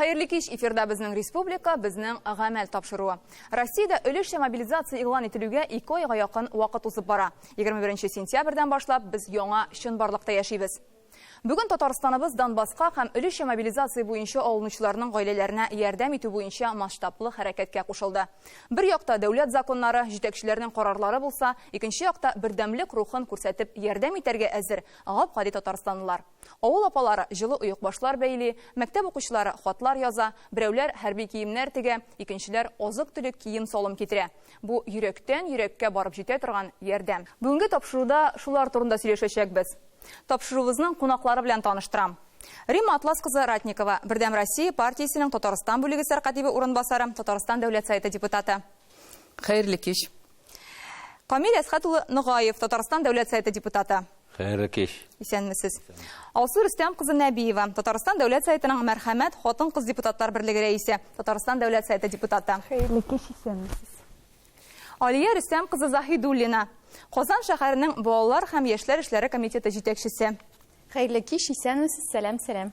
Хәерле кич, эфирда безнең республика, безнең гамәл тапшыруы. Россиядә өлешчә мобилизация игълан ителүгә 2 айга якын вакыт узып бара. 21 сентябрьдән башлап без яңа чынбарлыкта яшибез. Бүген Татарстаныбыз Донбасска һәм өлешчә мобилизация буенча алынучыларның гаиләләренә ярдәм итү буенча масштаблы хәрәкәткә кушылды. Бер якта дәүләт законнары, җитәкчеләрнең карарлары булса, икенче якта бердәмлек рухын күрсәтеп ярдәм итәргә әзер гап-гади татарстанлылар. Авыл апалары җылы оекбашлар бәйли, мәктәп укучылары хатлар яза, берәүләр хәрби киемнәр тегә, икенчеләр азык-төлек, кием-салым китерә. Бу йөрәктән йөрәккә барып җитә торган ярдәм. Бүгенге тапшыруда шулар турында сөйләшәчәкбез. Тапшыруыбызның кунаклары белән таныштырам. Римма Атлас кызы Ратникова, Бердәм Россия партиясенең Татарстан бүлеге сәркатибе урынбасары, Татарстан Дәүләт Советы депутаты. Хәерле кич. Камил Әсхәт улы Ногаев, Татарстан Дәүләт Советы депутаты. Хәерле кич. Исәнмесез. Алсу Рөстәм кызы Нәбиева, Татарстан Дәүләт Советының Мәрхәмәт хатын-кыз депутатлар берлеге рәисе, Татарстан Дәүләт Советы депутаты. Хәерле кич, исәнмесез. Алия Рөстәм кызы Заһидуллина, Казан шәһәренең балалар һәм яшьләр эшләре комитеты җитәкчесе. Хәерле кич, исәнмесез, сәлам, сәлам.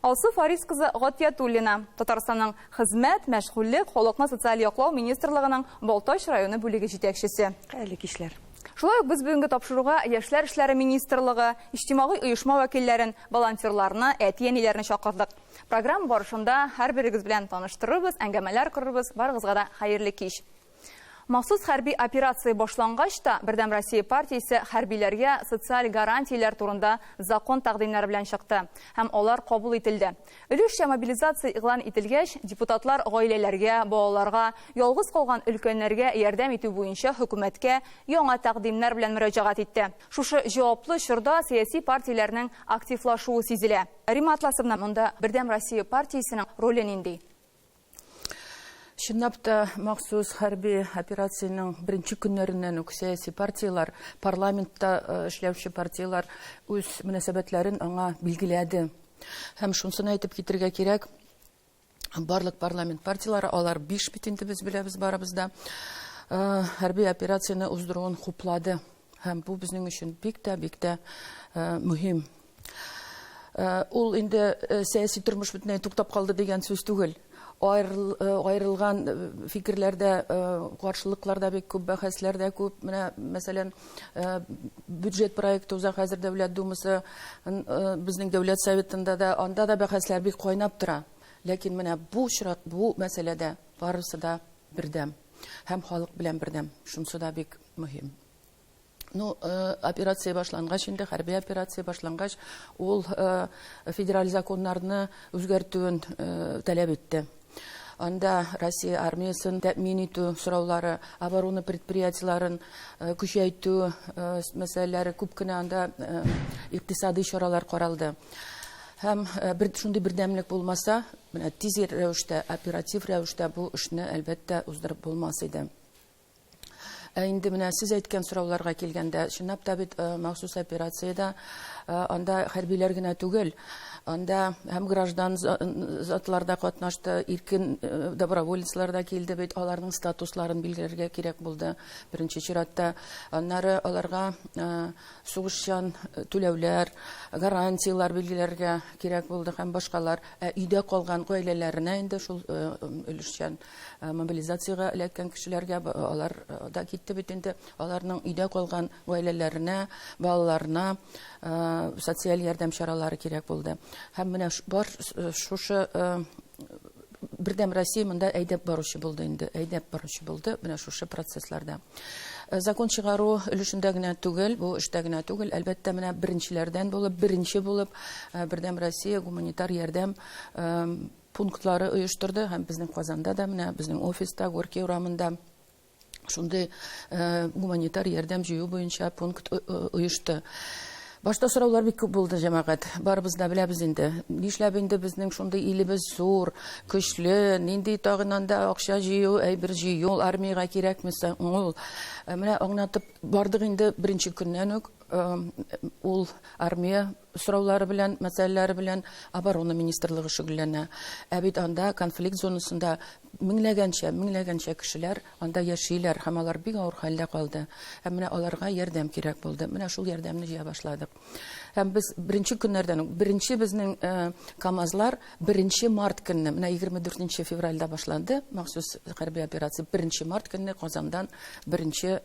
Алсу Фарис кызы Гатиятуллина, Татарстанның Хезмәт, мәшгульлек, халыкны социаль яклау министрлыгының Балтач районы бүлеге җитәкчесе. Хәерле кичләр. Шулай ук без бүгенге тапшыруга Яшьләр эшләре министрлыгы, иҗтимагый оешма вәкилләрен, волонтерларны, әти-әниләрне чакырдык. Программа барышында һәрберегез белән таныштырырбыз, әңгәмәләр корырбыз. Барыгызга да хәерле кич. Махсус хәрби операция башлангач та, Бердәм Россия партиясе хәрбиләргә социаль гарантияләр турында закон тәкъдимнәре белән чыкты һәм алар кабул ителде. Өлешчә мобилизация игълан ителгәч, депутатлар гаиләләргә, балаларга, ялгыз калган өлкәннәргә ярдәм итү буенча хөкүмәткә яңа тәкъдимнәр белән мөрәҗәгать итте. Шушы җаваплы чорда сәяси партияләрнең активлашуы сизелә. Римма Атласовна, монда Бердәм Россия партиясенең роле нинди? Чынлап та, махсус хәрби операциянең беренче көннәреннән үк сәяси партияләр, парламентта э, эшләүче партияләр үз мөнәсәбәтләрен аңа билгеләде. Һәм шунысын әйтеп китергә кирәк, барлык парламент партияләре, алар биш бит инде без беләбез барыбыз да, э, хәрби операцияне уздыруын хуплады. Һәм бу безнең өчен бик тә, бик тә э, мөһим. Э, ул инде э, сәяси тормыш бөтенләй туктап калды дигән сүз түгел. Аерылган фикерләрдә, каршылыклар да бик күп, бәхәсләр дә күп. Менә, мәсәлән, бюджет проекты уза хәзер Дәүләт Думасы, безнең Дәүләт Советында да, анда да бәхәсләр бик кайнап тора. Ләкин менә бу очрак, бу мәсьәләдә барысы да бердәм һәм халык белән бердәм. Шунысы да бик мөһим. Ну, э, операция башлангач инде, хәрби операция башлангач, ул э, федераль законнарны үзгәртүен э, таләп итте. Анда Россия армиясен тәэмин итү сораулары, оборона предприятиеләрен көчәйтү мәсьәләләре күп кенә анда икътисадый чаралар каралды. Һәм бер шундый бердәмлек булмаса, менә тиз рәвештә, оператив рәвештә бу эшне әлбәттә уздырып булмас иде. Ә инде менә сез әйткән сорауларга килгәндә, чынлап та бит э, махсус операциядә э, анда хәрбиләр генә түгел, анда һәм граждан затлар да катнашты, иркен э, доброволецлар да килде бит, аларның статусларын билгеләргә кирәк булды беренче чиратта. Аннары аларга сугышчан түләүләр, гарантияләр билгеләргә кирәк булды һәм башкалар. Ә өйдә калган гаиләләренә инде шул өлешчән Э, мобилизациягә эләккән кешеләргә алар э, да китте бит инде аларның өйдә калган гаиләләренә балаларына э, социаль ярдәм чаралары кирәк булды һәм менә бар шушы Бердәм Россия монда әйдәп баручы булды инде, әйдәп баручы булды менә шушы процессларда. Закон чыгару өлешендә генә түгел, бу эштә генә түгел, әлбәттә, менә беренчеләрдән булып, беренче булып Бердәм Россия гуманитар ярдәм пунктлары оештырды һәм безнең Казанда да менә безнең офиста Горький урамында шундый э, гуманитар ярдәм җыю буенча пункт э, э, оешты. Башта сораулар бик күп булды, җәмәгать. Барыбыз да беләбез инде. Нишләп инде безнең шундый илебез зур, көчле, нинди тагын анда акча җыю, әйбер җыю, армиягә кирәкме соң ул? Менә аңлатып бардык инде беренче көннән үк ул армия сораулары белән, мәсьәләләре белән оборона министрлыгы шөгыльләнә. Ә бит анда конфликт зонасында меңләгәнчә, меңләгәнчә кешеләр анда яшиләр һәм алар бик авыр хәлдә калды. Һәм менә аларга ярдәм кирәк булды. Менә шул ярдәмне җыя башладык. Һәм без беренче көннәрдән үк, беренче безнең КАМАЗлар 1 март көнне, менә 24 февральдә башланды махсус хәрби операция, 1 март көнне Казандан беренче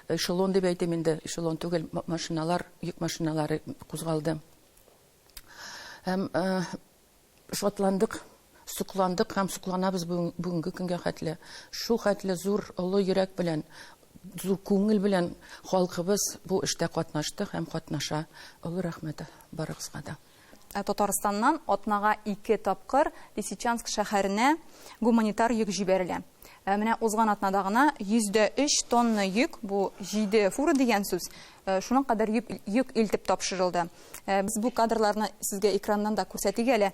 эшелон дип әйтим инде, эшелон түгел, машиналар, йөк машиналары кузгалды. Һәм шатландык, сокландык һәм сокланабыз бүгенге көнгә хәтле. Шул хәтле зур, олы йөрәк белән, зур күңел белән халкыбыз бу эштә катнашты һәм катнаша. Олы рәхмәт барыгызга да. Татарстаннан атнага 2 тапкыр Лисичанск шәһәренә гуманитар йөк җибәрелә. Менә узган атнада гына 103 тонна йөк, бу 7 фура дигән сүз, шуның кадәр йөк илтеп тапшырылды. Без бу кадрларны сезгә экраннан да күрсәтик әле.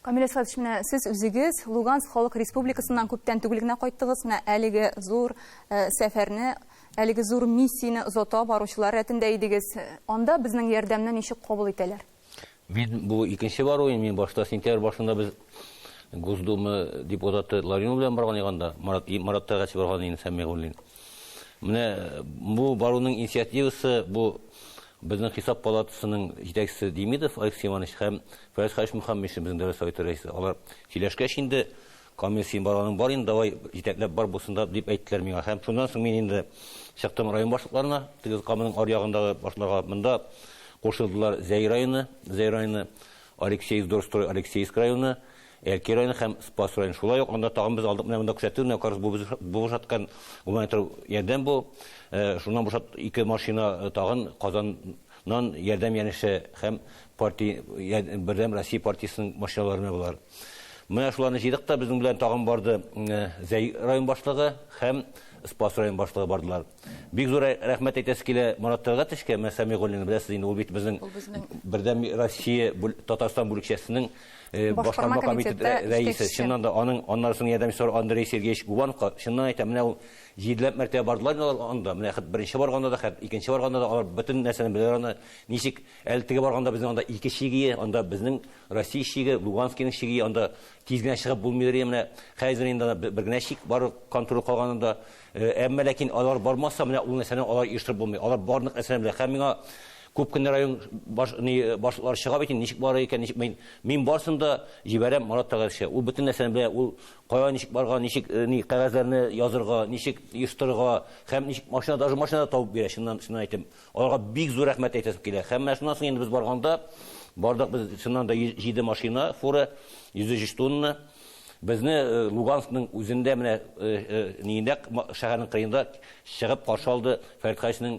Камил Әсхәтович, менә сез үзегез Луганск халык республикасыннан күптән түгел генә кайттыгыз. Менә әлеге зур сәфәрне, әлеге зур миссияне озата баручылар рәтендә идегез. Анда безнең ярдәмне ничек кабул итәләр? Мин бу икенче баруым, мин башта сентябрь башында без Госдума депутаты Ларионов белән барган идек анда, Марат Тәгәч барган инде Сәмигуллин. Менә бу баруның инициативасы бу безнең хисап палатасының җитәкчесе Демидов Алексей Иванович һәм Фаяз Хәлиш Мөхәммәтшин безнең дәүләт советы рәисе. Алар сөйләшкәч инде, Камил, син барганың бар инде, давай җитәкләп бар булсын да, дип әйттеләр миңа. Һәм шуннан соң мин инде чыктым район башлыкларына, теге Каманың аръягындагы башлыкларга. Монда кушылдылар Зәй районы, Зәй районы, Алексеевск Дорстрой, Алексеевск районы, Әлки районы һәм Спас районы. Шулай ук анда тагын без алдык, менә монда күрсәтү, менә карыз бу бушаткан гуманитар ярдәм бу. Шуннан бушат ике машина тагын Казаннан ярдәм янәшә һәм партия Бердәм Россия партиясенең машиналары болар. Менә шуларны җыйдык та, безнең белән тагын барды Зәй район башлыгы һәм Спас район башлыгы бардылар. Бик зур рәхмәт әйтәсе килә Марат Тәлгатовичка, менә Сәмигуллин беләсез инде, ул бит безнең Бердәм Россия Татарстан бүлекчәсенең башкарма комитеты рәисе. Чыннан да аның аннары соң ярдәмчесе Андрей Сергеевич Губановка, чыннан әйтәм, менә ул җиделәп мәртәбә бардылар инде алар анда. Менә хәт беренче барганда да, хәт икенче барганда да алар бөтен нәрсәне беләләр анда. Ничек әле теге барганда безнең анда ике чиге, анда безнең Россия чиге, Луганскийның чиге, анда тиз генә чыгып булмыйдыр менә хәзер инде бер генә чик бар контроль калганында. Әмма ләкин алар бармаса, менә ул нәрсәне алар оештырып булмый. Алар барлык нәрсәне белә. Һәм миңа күп кенә район баш, ни, башлыклары чыга бит инде, ничек бара икән, ничек мин, мин барсын да җибәрәм Марат Тәгәрчә. Ул бөтен нәрсәне белә, ул кая ничек барга, ничек ни кәгазьләрне язырга, ничек оештырырга, һәм ничек машина, даже машина да табып бирә, чыннан, чыннан әйтәм. Аларга бик зур рәхмәт әйтәсем килә. Һәм менә шуннан соң инде без барганда, бардык без чыннан да 7 машина, фура, 103 тонна. Безне Луганскның үзендә менә ниендә шәһәрнең кырыенда чыгып каршы алды Фәрит Хәйсинең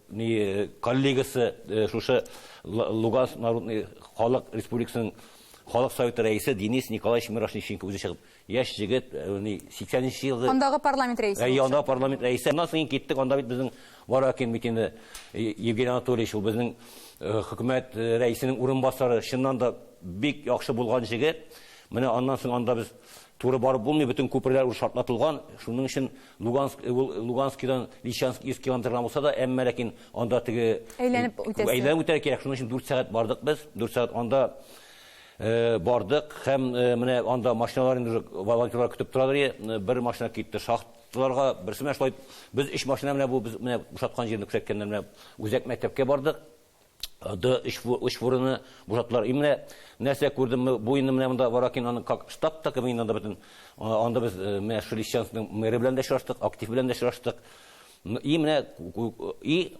ни коллегасы шушы Луганск Народный Халык Республикасының Халык Советы рәисе Денис Николаевич Мирошниченко үзе чыгып. Яшь җегет, ни 80 елгы. Андагы парламент рәисе. Әйе, андагы парламент рәисе. Аннан соң киттек, анда бит безнең Варакин бит инде Евгений Анатольевич, ул безнең хөкүмәт рәисенең урынбасары, чыннан да бик яхшы булган җегет. Менә аннан соң анда без туры барып булмый, бөтен күперләр уже шартлатылган. Шуның өчен Луганск, Луганскидан Лисичанск 100 километр булса да, әмма ләкин анда теге әйләнеп үтәсе. Әйләнеп үтәргә кирәк. Шуның өчен 4 сәгать бардык без. 4 сәгать анда бардык һәм менә анда машиналар инде волонтерлар көтеп торадыр. Бер машина китте шахталарга, берсе менә шулай без 3 машина менә бу без менә бушаткан җирне күрсәткәннәр, менә үзәк мәктәпкә бардык. Д өч фураны бушаттылар. И менә нәрсә күрдем, бу инде менә монда Варакин аның как штаб та кебек инде анда бөтен анда без менә Лисичанскның мэры белән дә очраштык, актив белән дә очраштык. И менә и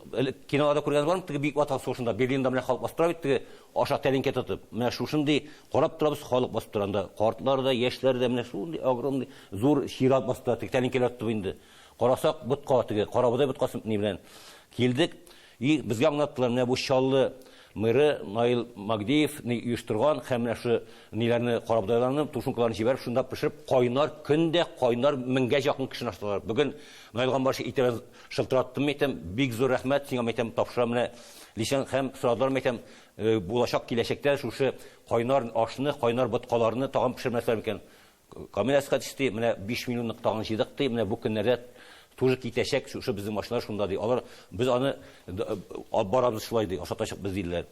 киноларда күргән бармы, теге Бөек Ватан сугышында Берлинда менә халык басып тора бит, теге аша тәлинкә тотып. Менә шушындый карап торабыз, халык басып тора анда. Картлар да, яшьләр дә менә шундый огромный зур чират басып тора, теге тәлинкәләр тотып инде. Карасак, ботка теге, карабодай боткасы ни белән килдек. И безгә аңлаттылар, менә бу Чаллы мэры Наил Магдеев ни оештырган һәм менә шушы ниләрне, карабодайларны, тушенкаларны җибәреп, шунда пешереп, кайнар, көн дә кайнар меңгә якын кешене ашаталар. Бүген Наил Гамбарши иртәдән шылтыраттым, әйтәм, бик зур рәхмәт, сиңа әйтәм, тапшырам менә личен һәм сорадылар, әйтәм, булачак киләчәктә шушы кайнар ашны, кайнар боткаларны тагын пешермәсләр микән? Камил Әсхәтович, ди, менә 5 миллионлык тагын җыйдык, ди, менә бу көннәрдә тоже китәчәк, шушы безнең машиналар шунда, ди. Алар, без аны алып барабыз шулай, ди, ашатачакбыз, диделәр.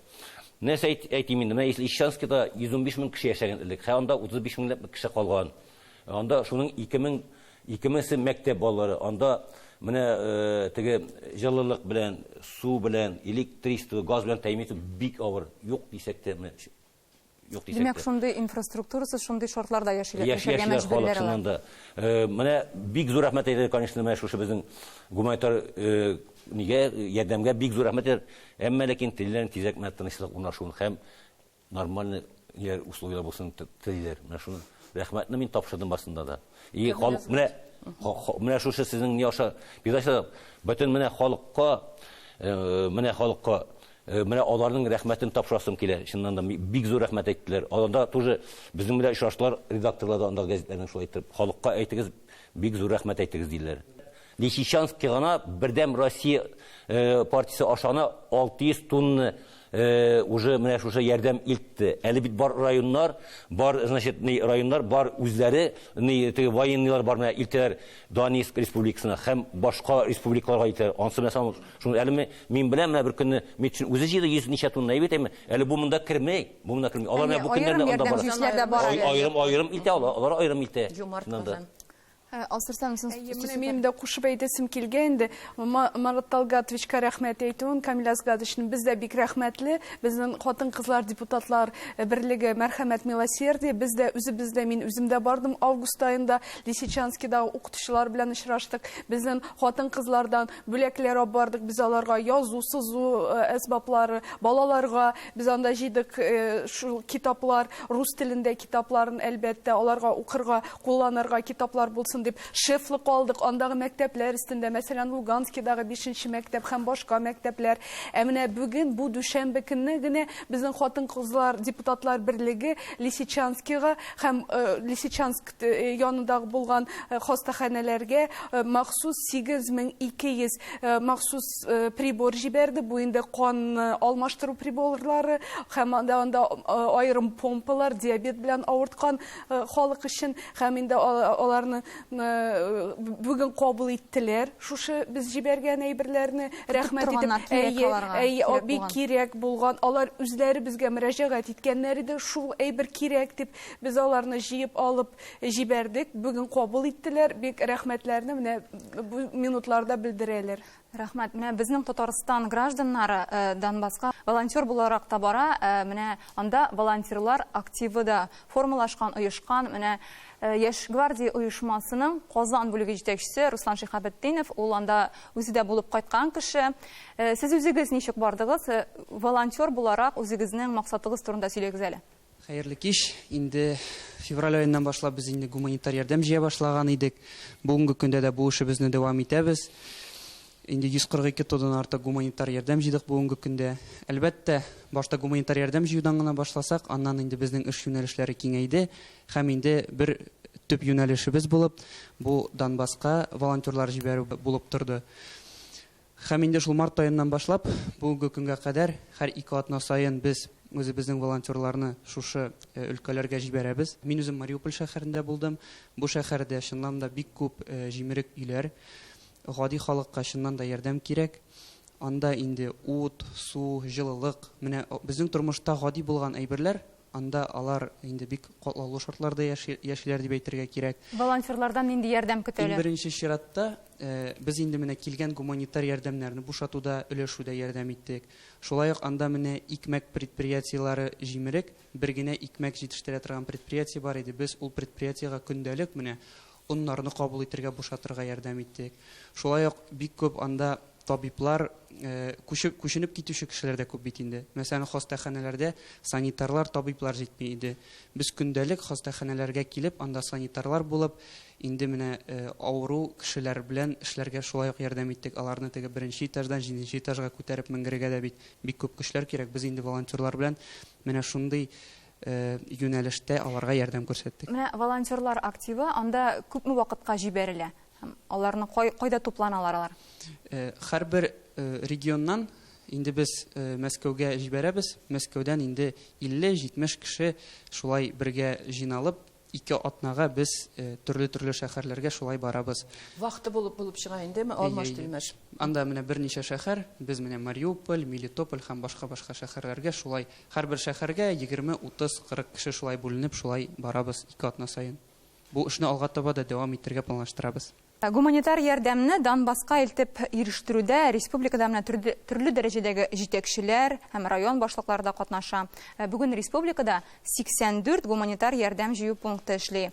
Нәрсә әйтим инде, менә если Лисичанскида 115 мең кеше яшәгән элек, хәзер анда 35 меңләп кеше калган. Анда шуның 2000, 2000-се мәктәп балалары. Анда менә теге җылылык белән, су белән, электричество, газ белән тәэмин итү бик авыр. Юк дисәк тә, менә юк дисәк Димәк, тә. шундый инфраструктурасыз, шундый шартларда яшиләр, Яшь, яшәргә яшиләр халык мәҗбүрләр чыннан алар. да. Менә бик зур рәхмәт әйтәләр, конечно, менә шушы безнең гуманитар нигә, ярдәмгә бик зур рәхмәт әйтәләр. Әмма ләкин телиләр тизрәк менә тынычлык урнашуын һәм нормальный ниләр, условияләр булсын телиләр. Менә шуны рәхмәтне мин тапшырдым басында да. И халык менә менә шушы сезнең ни аша передачада бөтен менә халыкка, менә халыкка менә аларның рәхмәтен тапшырасым килә. Чыннан да бик зур рәхмәт әйттеләр. Аларда тоже безнең белән очраштылар, редакторлар да андагы газетларның шулай итеп халыкка әйтегез, бик зур рәхмәт әйтегез диделәр. Лисичанский гына Бердәм Россия партиясе аша гына 600 тонна уже менә шушы ярдәм илтте. Әле бит бар районнар, бар, значит, ни районнар, бар үзләре, ни теге военныйлар бар менә илтәләр Донецк республикасына һәм башка республикаларга илтәләр. Ансы менә сам шуны әле мин беләм, менә бер көнне Метшин үзе җыйды 100 ничә тонна әйбәт әйме. Әле бу монда керми, бу монда керми. Алар менә бу көннәрдә анда бара. Аерым, аерым илтә алар, алар аерым илтә. Җомарт Казан. Алсу Рөстәмовна, Әйе, менә минем дә кушып әйтәсем килгән инде. Марат Талгатовичка рәхмәт әйтүен, Камил Асгатовичны без дә бик рәхмәтле. Безнең хатын-кызлар депутатлар берлеге Мәрхәмәт Милосердие, без дә үзебез дә, мин үзем дә бардым август аенда Лисичанскидагы укытучылар белән очраштык. Безнең хатын-кызлардан бүләкләр алып бардык. Без аларга язу, сызу әсбаплары, балаларга без анда җыйдык шул китаплар, рус телендә китапларын, әлбәттә, аларга укырга, кулланырга китаплар булсын дип шефлык алдык. Андагы мәктәпләр өстендә, мәсәлән, Луганскидагы 5 мәктәп һәм башка мәктәпләр. Ә менә бүген, бу дүшәмбе көнне генә безнең хатын-кызлар депутатлар берлеге Лисичанскига һәм Лисичанск янындагы булган хастаханәләргә махсус 8200 махсус прибор җибәрде. Бу инде кан алмаштыру приборлары һәм анда аерым помпалар, диабет белән авырткан халык өчен, һәм инде аларны бүген кабул иттеләр. Шушы без җибәргән әйберләрне рәхмәт итеп, әйе, әйе, бик кирәк булган. Алар үзләре безгә мөрәҗәгать иткәннәр иде, шул әйбер кирәк дип, без аларны җыеп алып җибәрдек. Бүген кабул иттеләр. Бик рәхмәтләрне менә бу минутларда белдерәләр. Рәхмәт. Менә безнең Татарстан гражданнары Донбасска волонтер буларак та бара. Менә анда волонтерлар активы да формалашкан, оешкан. Менә Яшь гвардия оешмасының Казан бүлеге җитәкчесе Руслан Шиһабетдинов, ул анда үзе дә булып кайткан кеше. Сез үзегез ничек бардыгыз? Волонтер буларак үзегезнең максатыгыз турында сөйләгез әле. Хәерле кич. Инде февраль аеннан башлап без инде гуманитар ярдәм җыя башлаган идек. Бүгенге көндә дә бу эшебезне дәвам итәбез. Инде 142 тоннадан артык гуманитар ярдәм җыйдык бүгенге көндә. Әлбәттә, башта гуманитар ярдәм җыюдан гына башласак, аннан инде безнең эш юнәлешләре киңәйде һәм инде бер төп юнәлешебез булып, бу Донбасска волонтерлар җибәрү булып торды. Һәм инде шул март аеннан башлап, бүгенге көнгә кадәр һәр ике атна саен без үзебезнең волонтерларны шушы өлкәләргә җибәрәбез. Мин үзем Мариуполь шәһәрендә булдым. Бу шәһәрдә чыннан да бик күп җимерек өйләр. Гади халыкка чыннан да ярдәм кирәк. Анда инде ут, су, җылылык, менә безнең тормышта гади булган әйберләр, анда алар инде бик катлаулы шартларда яшиләр дип әйтергә кирәк. Волонтерлардан нинди ярдәм көтәләр? Иң беренче чиратта без инде менә килгән гуманитар ярдәмнәрне бушатуда, өләшүдә ярдәм иттек. Шулай ук анда менә икмәк предприятиеләре җимерек, бер генә икмәк җитештерә торган предприятие бар иде. Без ул предприятиегә көндәлек менә Оннарны кабул итергә, бушатырга ярдәм иттек. Шулай ук бик күп анда табиблар, күчеп, күченеп китүче кешеләр дә күп бит инде. Мәсәлән, хастаханәләрдә санитарлар, табиблар җитми иде. Без көндәлек хастаханәләргә килеп, анда санитарлар булып, инде менә авыру кешеләр белән эшләргә шулай ук ярдәм иттек. Аларны теге беренче этаждан җиденче этажга күтәреп менгерергә дә бит бик күп көчләр кирәк. Без инде волонтерлар белән менә шундый юнәлештә аларга ярдәм күрсәттек. Менә волонтерлар активы анда күпме вакытка җибәрелә? Һәм аларны кайда тупланалар алар? Һәрбер регионнан инде без Мәскәүгә җибәрәбез. Мәскәүдән инде 50-70 кеше шулай бергә җыйналып, ике атнага без төрле-төрле шәһәрләргә шулай барабыз. Вахта булып булып чыга индеме, алмаш-тилмәш? Анда менә берничә шәһәр, без менә Мариуполь, Мелитополь һәм башка-башка шәһәрләргә шулай, һәрбер шәһәргә 20, 30, 40 кеше шулай бүленеп, шулай барабыз ике атна саен. Бу эшне алга таба да дәвам итәргә планлаштырабыз. Гуманитар ярдәмне Донбасска илтеп ирештерүдә республикада менә төрле дәрәҗәдәге җитәкчеләр һәм район башлыклары да катнаша. Бүген республикада 84 гуманитар ярдәм җыю пункты эшли.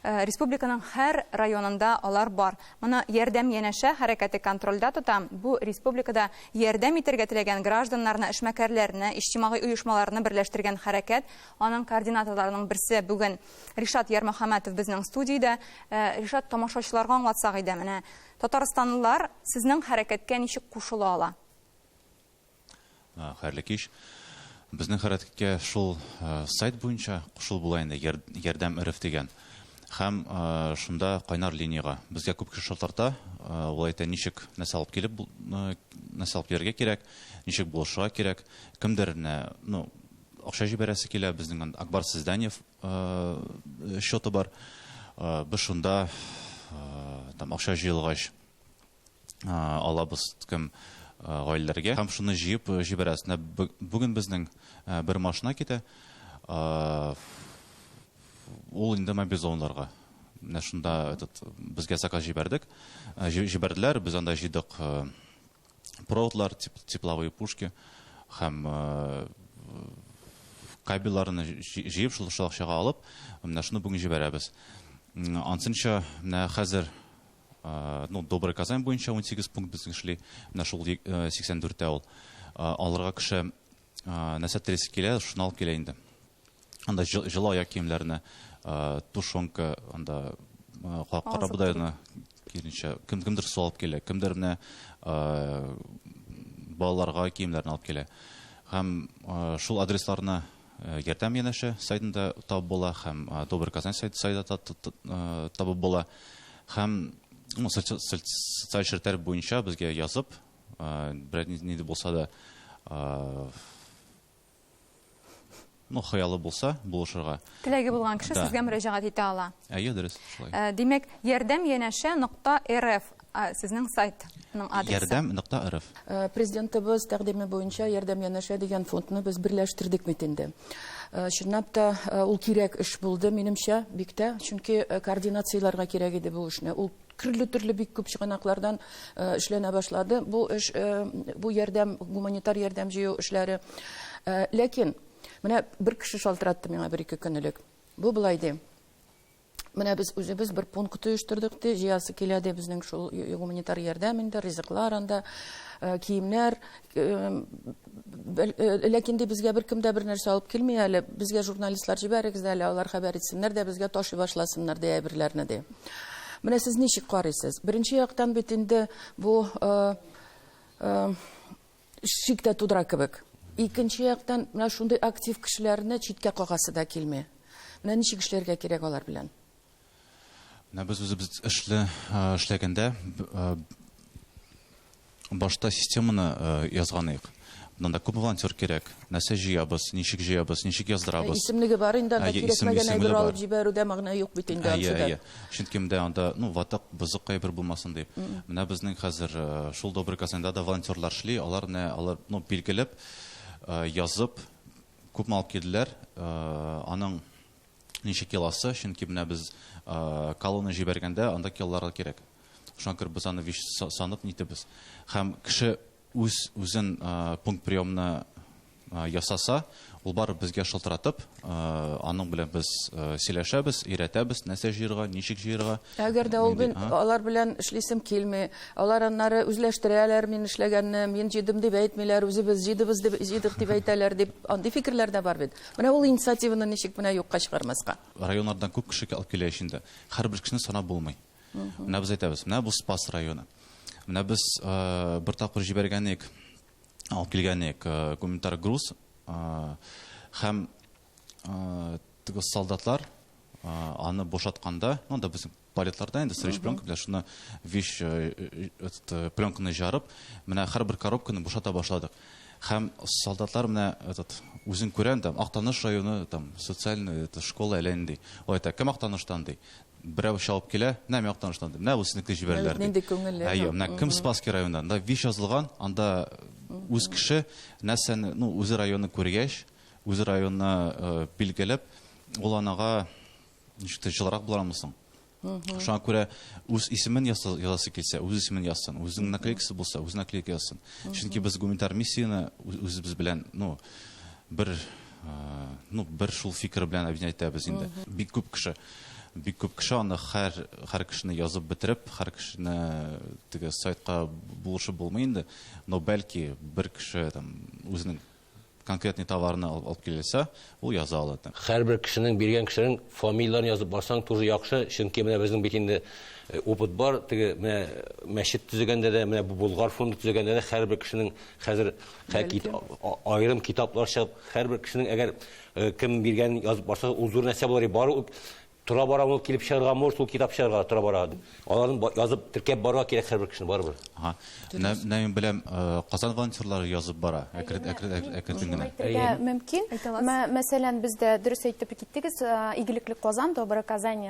Республиканың һәр районында алар бар. Моны Ярдәм янәшә хәрәкәте контрольдә тота. Бу республикада ярдәм итәргә теләгән гражданнарны, эшмәкәрләрне, иҗтимагый оешмаларны берләштергән хәрәкәт. Аның координаторларының берсе бүген Ришат Ярмөхәммәтов безнең студиядә. Ришат, тамашачыларга аңлатсак иде, менә татарстанлылар сезнең хәрәкәткә ничек кушыла ала? Хәерле кич. Безнең хәрәкәткә шул сайт буенча кушылып була инде, Ярдәм РФ дигән. Һәм шунда кайнар линиягә безгә күп кеше шалтырата, ул әйтә, ничек нәрсә алып килеп, нәрсә алып килергә кирәк, ничек булышырга кирәк. Кемдер менә, ну, акча җибәрәсе килә, безнең Акбар Сезданиев счеты бар. Без шунда там акча җыелгач алабыз кем гаиләләргә һәм шуны җыеп җибәрәбез. Менә бүген безнең бер машина китә. Ул инде мобилизованнарга. Менә шунда этот безгә заказ җибәрдек. Җибәрделәр, без анда җыйдык проводлар, тепловые пушки һәм кабельләрне җыеп шул акчага алып, менә шуны бүген җибәрәбез. Ансынча менә хәзер ну, Добрая Казань буенча 18 пункт безнең эшли. Менә шул 84-тә ул. Алырга кеше нәрсә телисе килә, шуны алып килә инде. Анда җылы аяк киемнәрне, тушенка, анда кара бодайны киренчә, кем кемдер су алып килә, кемдер менә балаларга киемнәрне алып килә. Һәм шул адресларны Ярдәм янәшә сайтында табып була, һәм Добрый Казань сайтында табып була. Һәм социаль челтәр буенча безгә язып, берәр нинди булса да, ну, хыялы булса, булышырга. Теләге булган кеше сезгә мөрәҗәгать итә ала. Әйе, дөрес, шулай. Димәк, ярдәм янәшә нокта рф сезнең сайтның адресы. Ярдәм нокта рф. Президентыбыз тәкъдиме буенча Ярдәм янәшә дигән фондны без берләштердек бит инде. Чынлап та ул кирәк эш булды, минемчә, бик тә, чөнки координацияләргә кирәк иде бу эшне. Ул төрле-төрле бик күп чыганаклардан эшләнә башлады. Бу эш, бу ярдәм, гуманитар ярдәм җыю эшләре. Ләкин менә бер кеше шалтыратты миңа бер-ике көн элек. Бу болай ди. Менә без үзебез бер пункт оештырдык ди, җыясы килә ди безнең шул гуманитар ярдәм инде, ризыклар анда, киемнәр. Ләкин ди безгә беркем дә бер нәрсә алып килми әле. Безгә журналистлар җибәрегез әле, алар хәбәр итсеннәр дә безгә ташый башласыннар ди әйберләрне ди. Менә сез ничек карыйсыз? Беренче яктан бит инде бу шик тә тудыра кебек. Икенче яктан менә шундый актив кешеләрне читкә кагасы да килми. Менә ничек эшләргә кирәк алар белән? Менә без үзебез эшләгәндә башта системаны язган идек. Монда күп волонтер кирәк. Нәрсә җыябыз, ничек җыябыз, ничек яздырабыз. Исемлеге бар инде, анда кирәкмәгән әйбер алып җибәрүдә мәгънә юк бит инде ансы да. Чөнки монда анда, ну, ватык, бозык әйбер булмасын дип. Менә безнең хәзер шул Добрый Казанда да волонтерлар эшли, алар менә, алар, ну, билгеләп, язып, күпме алып килделәр, аның ничә килосы, чөнки менә без колонна җибәргәндә анда килолар кирәк. Шуңа күрә без аны санып нитебез. Һәм кеше үз үзен пункт приемны ясаса, ул барып безгә шылтыратып, аның белән без сөйләшәбез, өйрәтәбез, нәрсә җыярга, ничек җыярга. Әгәр дә ул бен, алар белән эшлисем килми, алар аннары үзләштерәләр мин эшләгәнне, мин җыйдым дип әйтмиләр, үзебез җыйдыбыз дип, җыйдык дип әйтәләр дип, андый фикерләр дә бар бит. Менә ул инициативаны ничек менә юкка чыгармаска? Районнардан күп кеше алып килә ич инде. Һәрбер кешене санап булмый. Менә без әйтәбез, менә бу Спас районы. Менә без бер тапкыр җибәргән идек, алып килгән идек гуманитар груз һәм теге солдатлар аны бушатканда, ну, анда безнең палетларда инде стрейч пленка белән шуны вещь этот пленканы жарып, менә һәрбер коробканы бушата башладык. Һәм солдатлар менә этот үзен күрәм там Актаныш районы там социальный это школа әллә нинди. Ул әйтә, кем Актаныштан ди. Берәү чабып килә, менә мин Актаныштан ди. Менә бу сезнеке җибәрделәр ди. Нинди күңелле. Әйе, менә кем Спасский районыннан? Анда виш язылган, анда үз кеше нәрсәне, ну, үзе районны күргәч, үзе районны билгеләп, ул анага ничектер җылырак булармы соң? Шуңа күрә үз исемен язасы килсә, үз исемен язсын, үзенең наклейкасы булса, үз наклейка язсын. Чөнки без гуманитар миссияне үзебез белән, ну, бер, ну, бер шул фикер белән объединять итәбез инде. Бик күп кеше, бик күп кеше аны һәр, һәр кешене язып бетереп, һәр кешене теге сайтка булышып булмый инде. Но бәлки бер кеше там үзенең конкретный товарны алып килсә, ул яза ала. Һәрбер кешенең биргән кешенең фамилияләрен язып барсаң тоже яхшы, чөнки менә безнең бит инде опыт бар, теге менә мәчет төзегәндә дә, менә бу Болгар фонды төзегәндә дә һәрбер кешенең хәзер аерым китаплар чыгып, һәрбер кешенең әгәр кем биргәнен язып барса, ул зур нәрсә булыр. Бары тора бара ул килеп чыгарга может, ул китап чыгарга тора бара. Аларны язып теркәп барырга кирәк һәрбер кешене барыбер. Ага. Менә мин беләм, Казан волонтерлары язып бара, әкрен генә. Әйтергә мөмкин. Мәсәлән, бездә дөрес әйтеп киттегез, Игелекле Казан, Добрая Казань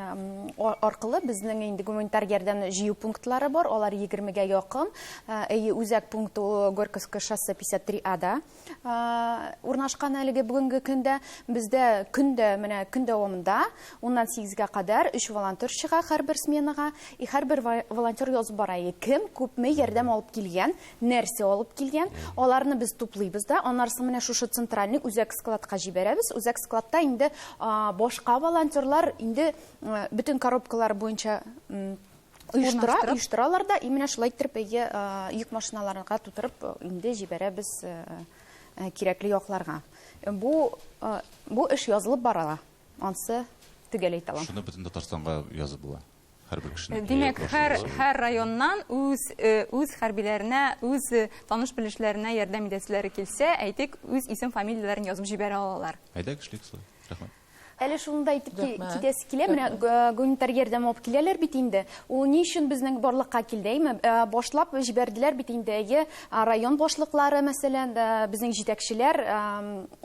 аркылы безнең инде гуманитар ярдәмне җыю пунктлары бар, алар 20-гә якын. Әйе, үзәк пункт Горьковское шоссе 53 А-да урнашкан әлеге бүгенге көндә. Бездә көндә, менә көн дәвамында уннан сигезгә кадәр 3 волонтер чыга һәрбер сменага, и һәрбер волонтер язып бара, и кем күпме ярдәм алып килгән, нәрсә алып килгән, аларны без туплыйбыз да, аннары соң менә шушы центральный үзәк складка җибәрәбез. Үзәк складта инде башка волонтерлар инде бөтен коробкалар буенча оештыралар да, и менә шулай иттереп, әйе, йөк машиналарына тутырып инде җибәрәбез кирәкле якларга. Бу эш язылып бара, ансы төгәл әйтә алам. Шуны бөтен Татарстанга язып була. Һәрбер кешенең. Димәк, һәр районнан үз хәрбиләренә, үз таныш-белешләренә ярдәм итәселәре килсә, әйтик, үз исем-фамилияләрен язып җибәрә алалар. Әйдә, кешелек шулай. Рәхмәт. Әле шуны да әйтеп китәсе килә, менә гуманитар ярдәм алып киләләр бит инде. Ул ни өчен безнең барлыкка килде, әйме? Башлап җибәрделәр бит инде, әйе, район башлыклары, мәсәлән, безнең җитәкчеләр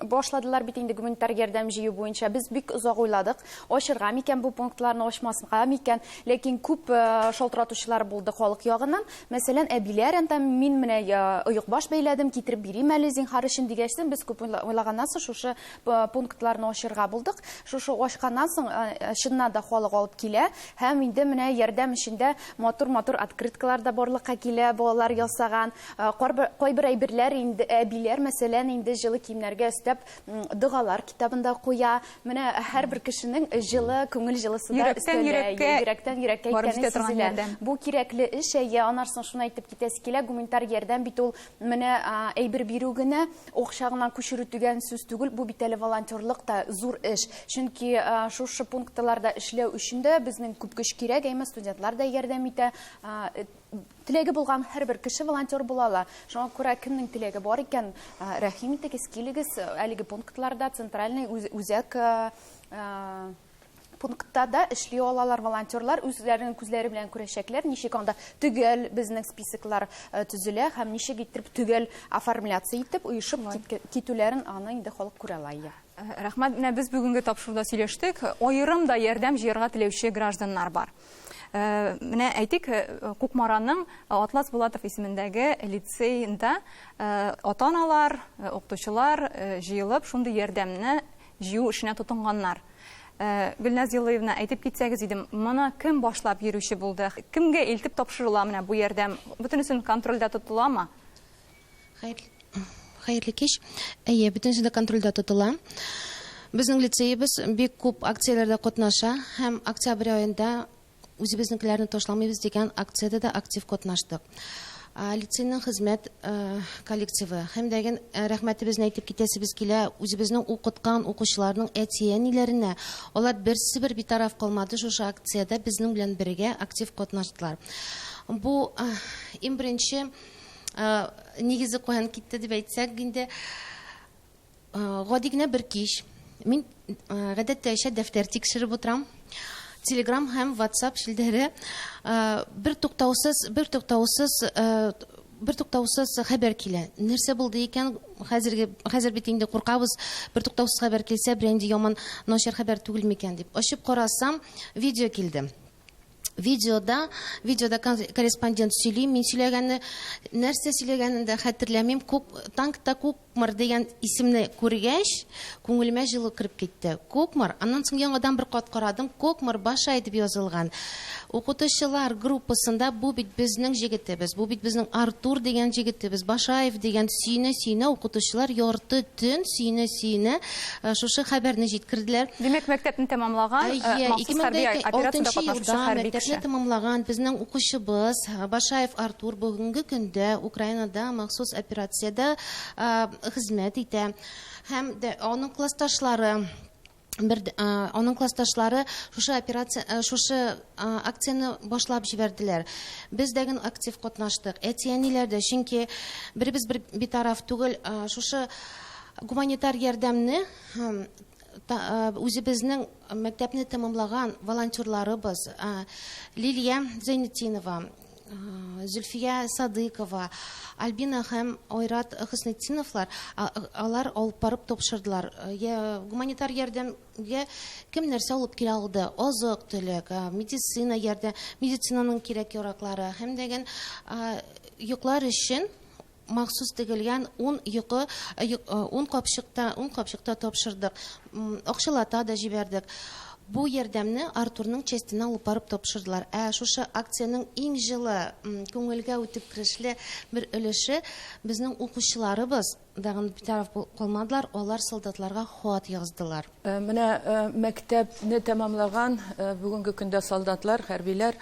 башладылар бит инде гуманитар ярдәм җыю буенча. Без бик озак уйладык, ачырга микән бу пунктларны, ачмаска микән? Ләкин күп шалтыратучылар булды халык ягыннан. Мәсәлән, әбиләр, анда мин менә оекбаш бәйләдем, китереп бирим әле зинһар өчен дигәчтен, без күп уйлаганнан соң шушы пунктларны ачырга булдык. Шушы ачканнан соң, чыннан да халык алып килә һәм инде менә ярдәм эчендә матур-матур открыткалар да барлыкка килә, балалар ясаган. Кайбер әйберләр инде әбиләр, мәсәлән, инде җылы киемнәргә өстәп, догалар китабында куя. Менә һәрбер кешенең җылы, күңел җылысы да Йөрәктән өстәлә. йөрәккә Йөрәктән йөрәккә барып икәне җитә торган сизелә. ярдәм. Бу кирәкле эш, әйе, аннан соң шуны әйтеп китәсе килә, гуманитар ярдәм бит ул менә, әйбер бирү генә, акча гына күчерү дигән сүз түгел, бу бит әле волонтерлык та зур эш. Чөнки шушы пунктларда эшләү өчен дә безнең күп көч кирәк, әмма студентлар да ярдәм итә. Теләге булган һәрбер кеше волонтер була ала. Шуңа күрә кемнең теләге бар икән, рәхим итегез, килегез, әлеге пунктларда центральный үзәк, пунктта да эшли алалар волонтерлар, үзләренең күзләре белән күрәчәкләр, ничек анда төгәл безнең списоклар төзелә һәм ничек итеп төгәл оформляция итеп, оешып китүләрен аны инде халык күрә ала. Рәхмәт, менә без бүгенге тапшыруда сөйләштек, аерым да ярдәм җыярга теләүче гражданнар бар. Менә әйтик, Кукмараның Атлас Булатов исемендәге лицейында ата-аналар, укытучылар җыелып шундый ярдәмне җыю эшенә тотынганнар. Гөлназ Юлыевна, әйтеп китсәгез идем, моны кем башлап йөрүче булды? Кемгә илтеп тапшырыла менә бу ярдәм? Бөтенесен контрольдә тотыламы? Хәерле кич. Әйе, бөтенесе дә контрольдә тотыла. Безнең лицеебыз бик күп акцияләрдә катнаша һәм октябрь аенда үзебезнекеләрне ташламыйбыз дигән акциядә дә актив катнаштык. Лицейның хезмәт коллективы һәм дә рәхмәтебезне әйтеп китәсебез килә үзебезнең укыткан укучыларның әти-әниләренә. Алар берсе бер битараф калмады шушы акциядә безнең белән бергә актив катнаштылар. Бу иң беренче нигезе каян китте дип әйтсәк инде, гади генә бер кич. Мин гадәттәгечә дәфтәр тикшереп утырам. Телеграм һәм WhatsApp челтәре бер туктаусыз, бер туктаусыз, бер туктаусыз хәбәр килә. Нәрсә булды икән? Хәзерге, хәзер бит инде куркабыз, бер туктаусыз хәбәр килсә, бер инде яман начар хәбәр түгел микән дип. Ачып карасам, видео килде. Видеода, видеода корреспондент сөйли, мин сөйләгәнне, нәрсә сөйләгәнен дә хәтерләмим. Күк, танкта Кукмар дигән исемне күргәч, күңелемә җылы кереп китте. Кукмар, аннан соң яңадан бер кат карадым, Кукмар Башай дип язылган. Укытучылар группасында бу бит безнең җегетебез, бу бит безнең Артур дигән җегетебез, Башаев дигән сөенә-сөенә укытучылар ярты төн сөенә-сөенә шушы хәбәрне җиткерделәр. Димәк, мәктәпне тәмамлаган, махсус хәрби операциядә катнашучы хәрби кеше. Мәктәпне тәмамлаган безнең укучыбыз Башаев Артур бүгенге көндә Украинада махсус операциядә хезмәт итә. Һәм дә аның классташлары бер аның классташлары шушы операция, шушы акцияне башлап җибәрделәр. Без дә гел актив катнаштык. Әти-әниләр дә, чөнки беребез бер битараф түгел, шушы гуманитар ярдәмне үзебезнең мәктәпне тәмамлаган волонтерларыбыз Лилия Зәйнетдинова, Зөлфия Садыкова, Альбина һәм Айрат Хөснетдиновлар, алар алып барып тапшырдылар. Гуманитар ярдәмгә кем нәрсә алып килә алды? Азык-төлек, медицина ярдәм, медицинаның кирәк-яраклары һәм дә йоклар өчен махсус тегелгән 10 йокы, 10 капчыкта, 10 капчыкта тапшырдык. Акчалата да җибәрдек. Бу ярдәмне Артурның частена алып барып тапшырдылар. Ә шушы акциянең иң җылы, күңелгә үтеп керешле бер өлеше безнең укучыларыбыз дагын битараф калмадылар, алар солдатларга хат яздылар. Менә мәктәпне тәмамлаган бүгенге көндә солдатлар, хәрбиләр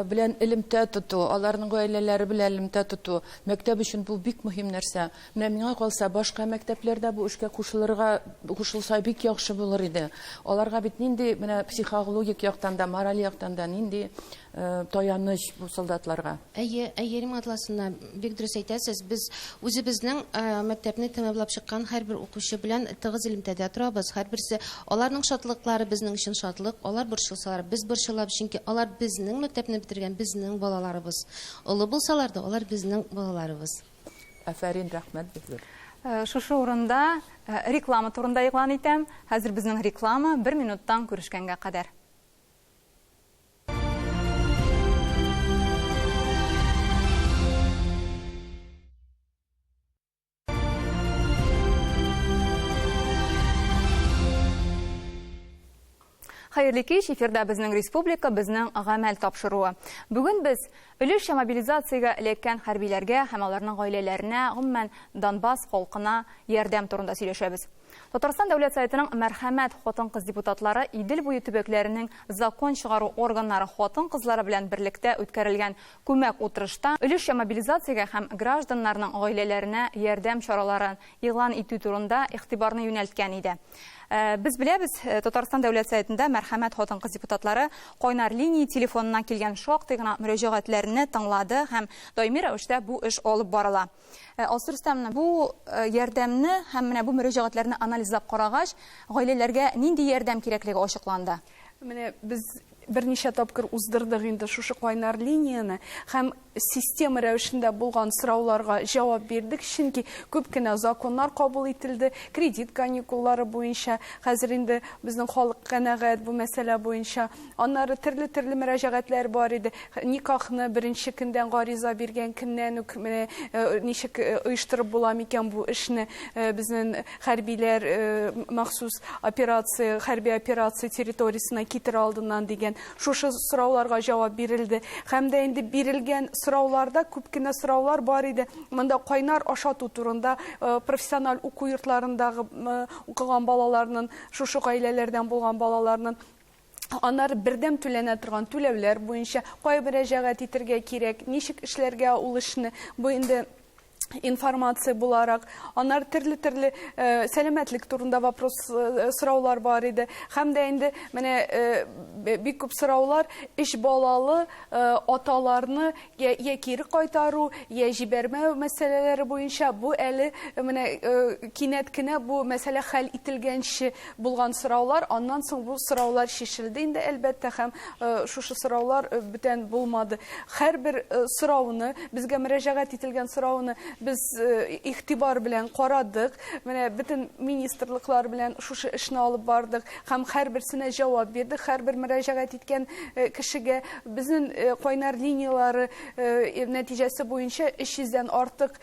белән элемтә тоту, аларның гаиләләре белән элемтә тоту, мәктәп өчен бу бик мөһим нәрсә. Менә миңа калса, башка мәктәпләрдә бу эшкә кушылса бик яхшы булыр иде. Аларга бит нинди менә психологик яктан да, мораль яктан да нинди таяныч бу солдатларга. Әйе, әйе, Римма Атласовна, бик дөрес әйтәсез. Без үзебезнең мәктәпне тәмамлап чыккан һәрбер укучы белән тыгыз элемтәдә торабыз. Һәрберсе аларның шатлыклары безнең өчен шатлык, алар борчылсалар, без борчылабыз, чөнки алар безнең мәктәпне бетергән, безнең балаларыбыз. Олы булсалар да, алар безнең балаларыбыз. Афәрин, рәхмәт бик зур. Шушы урында реклама турында игълан итәм. Хәзер безнең реклама бер минуттан күрешкәнгә кадәр. Хәерле кич, эфирда безнең республика, безнең гамәл тапшыруы. Бүген без өлешчә мобилизациягә эләккән хәрбиләргә һәм аларның гаиләләренә, гомумән Донбасс халкына ярдәм турында сөйләшәбез. Татарстан Дәүләт Советының мәрхәмәт хатын-кыз депутатлары Идел буе төбәкләренең закон чыгару органнары хатын-кызлары белән берлектә үткәрелгән күмәк утырышта өлешчә мобилизациягә һәм гражданнарның гаиләләренә ярдәм чараларын игълан итү турында игътибарны юнәлткән иде. Без беләбез, Татарстан Дәүләт Советында мәрхәмәт хатын-кыз депутатлары кайнар линия телефонына килгән шактый гына мөрәҗәгатьләрне тыңлады һәм даими рәвештә бу эш алып барыла. Алсу Рөстәмовна, бу ярдәмне һәм менә бу мөрәҗәгатьләрне анализлап карагач, гаиләләргә нинди ярдәм кирәклеге ачыкланды. Менә без берничә тапкыр уздырдык инде шушы кайнар линияне һәм система рәвешендә булган сорауларга җавап бирдек, чөнки күп кенә законнар кабул ителде, кредит каникуллары буенча, хәзер инде безнең халык канәгать бу мәсьәлә буенча. Аннары төрле-төрле мөрәҗәгатьләр бар иде. Никахны беренче көндән гариза биргән көннән үк менә ничек оештырып була микән бу эшне, безнең хәрбиләр махсус операция, хәрби операция территориясенә китер алдыннан дигән. мәсәлән. Шушы сорауларга җавап бирелде. Һәм дә инде бирелгән сорауларда күп кенә сораулар бар иде. Монда кайнар ашату турында профессиональ уку йортларындагы укыган балаларның, шушы гаиләләрдән булган балаларның, аннары бердәм түләнә торган түләүләр буенча кая мөрәҗәгать итергә кирәк, ничек эшләргә ул эшне, бу инде информация буларак. Аннары төрле-төрле сәламәтлек турында вопрос, сораулар бар иде. Һәм дә инде менә бик күп сораулар өч балалы аталарны я кире кайтару, я җибәрмәү мәсьәләләре буенча. Бу әле менә кинәт кенә бу мәсьәлә хәл ителгәнче булган сораулар. Аннан соң бу сораулар чишелде инде, әлбәттә, һәм шушы сораулар бүтән булмады. Һәрбер сорауны, безгә мөрәҗәгать ителгән сорауны без игътибар белән карадык. Менә бөтен министрлыклар белән шушы эшне алып бардык һәм һәрберсенә җавап бирдек. Һәрбер мөрәҗәгать иткән кешегә безнең кайнар линиялары нәтиҗәсе буенча 300дән артык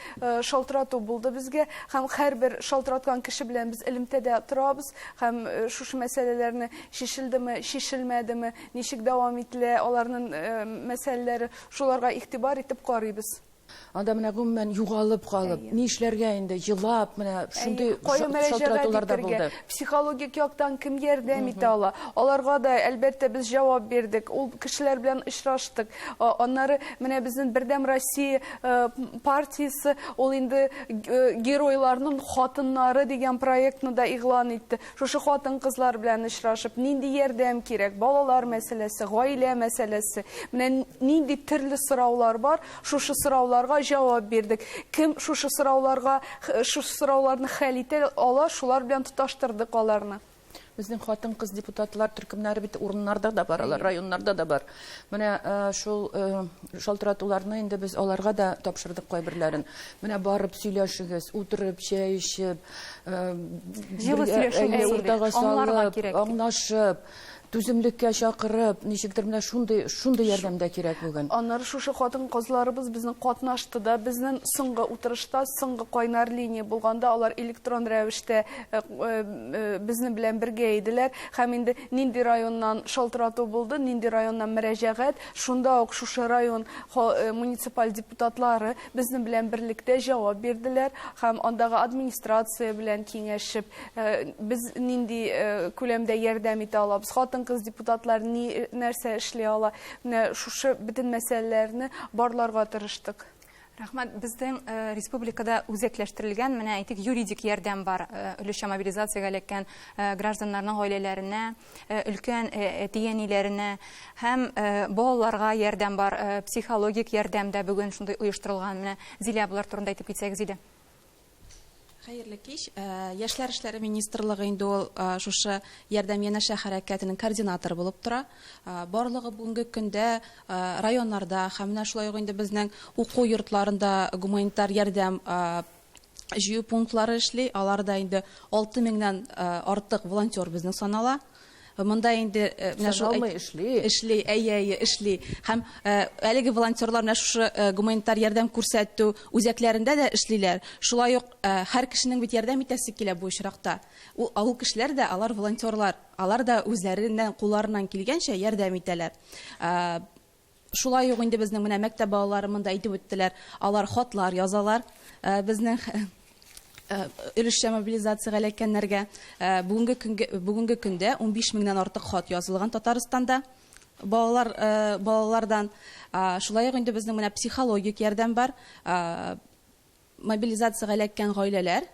шалтырату булды безгә, һәм һәрбер шалтыраткан кеше белән без элемтәдә торабыз һәм шушы мәсьәләләрне чишелдеме, чишелмәдеме, ничек дәвам ителә аларның мәсьәләләре, шуларга игътибар итеп карыйбыз. Анда менә гомумән югалып калып, ни эшләргә инде, елап, менә шундый шалтыратулар да булды. Психологик яктан кем ярдәм итә ала? Аларга да, әлбәттә, без җавап бирдек. Ул кешеләр белән очраштык. Аннары менә безнең Бердәм Россия партиясе, ул инде геройларның хатыннары дигән проектны да игълан итте. Шушы хатын-кызлар белән очрашып, нинди ярдәм кирәк, балалар мәсьәләсе, гаилә мәсьәләсе, менә нинди төрле сораулар бар, шушы сорауларга җавап бирдек. Кем шушы сорауларга, шушы сорауларны хәл итә ала, шулар белән тоташтырдык аларны. Безнең хатын-кыз депутатлар төркемнәре бит урыннарда да бар, алар районнарда да бар. Менә шул шалтыратуларны инде без аларга да тапшырдык кайберләрен. Менә барып сөйләшегез, утырып, чәй эчеп, җылы сөйләшегез, уртага салып, аңлашып, түземлеккә чакырып, ничектер менә шундый, шундый ярдәм дә кирәк бүген. Аннары шушы хатын-кызларыбыз безнең катнашты да, безнең соңгы утырышта, соңгы кайнар линия булганда алар электрон рәвештә безнең белән бергә иделәр. Һәм инде нинди районнан шалтырату булды, нинди районнан мөрәҗәгать, шунда ук шушы район муниципаль депутатлары безнең белән берлектә җавап бирделәр һәм андагы администрация белән киңәшеп, без нинди күләмдә ярдәм итә алабыз, хатын-кыз депутатлар ни нәрсә эшли ала, менә шушы бөтен мәсьәләләрне барларга тырыштык. Рәхмәт. Безнең республикада үзәкләштерелгән, менә әйтик, юридик ярдәм бар. Өлешчә мобилизациягә эләккән гражданнарның гаиләләренә, өлкән әти-әниләренә һәм балаларга ярдәм бар, психологик ярдәм дә бүген шундый оештырылган. Менә Зилә, болар турында әйтеп китсәгез иде. Хәерле кич. Яшьләр эшләре министрлыгы инде ул шушы ярдәм янәшә хәрәкәтенең координаторы булып тора. Барлыгы бүгенге көндә районнарда һәм менә шулай ук инде безнең уку йортларында гуманитар ярдәм җыю пунктлары эшли. Аларда инде 6000-нән артык волонтер безнең санала. Монда инде менә шул эшли. Эшли, әйе, әйе, эшли. Һәм әлеге волонтерлар менә шушы гуманитар ярдәм күрсәтү үзәкләрендә дә эшлиләр. Шулай ук һәр кешенең бит ярдәм итәсе килә бу очракта. Ул кешеләр дә, алар волонтерлар, алар да үзләреннән, кулларыннан килгәнчә ярдәм итәләр. Шулай ук инде безнең менә мәктәп балалары монда әйтеп үттеләр, алар хатлар язалар. Безнең өлешчә мобилизациягә эләккәннәргә бүгенге көндә 15 меңнән артык хат язылган Татарстанда балалардан. Шулай ук инде безнең менә психологик ярдәм бар. Мобилизациягә эләккән гаиләләр